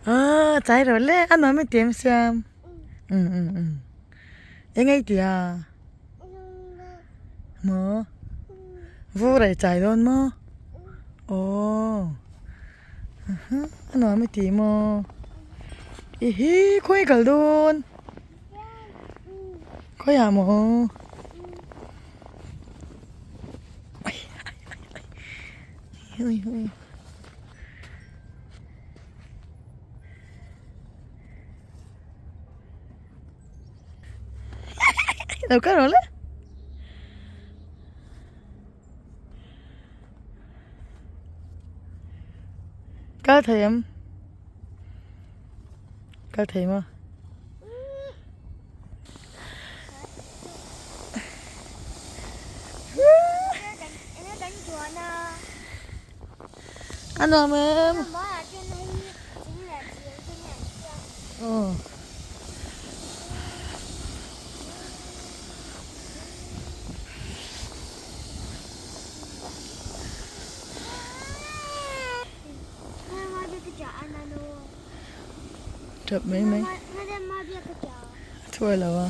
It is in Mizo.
Aw chai rawh le a nuam i ti em siam um um um eng ei tia maw vur ei chai dawn maw aw a nuam i ti maw i hi khawi kal dawn khawiah maw. Lo kal rawh le. Kal thei em? Kal thei maw? A nuam em? Aw. Tap mai mai. A thuai lo a.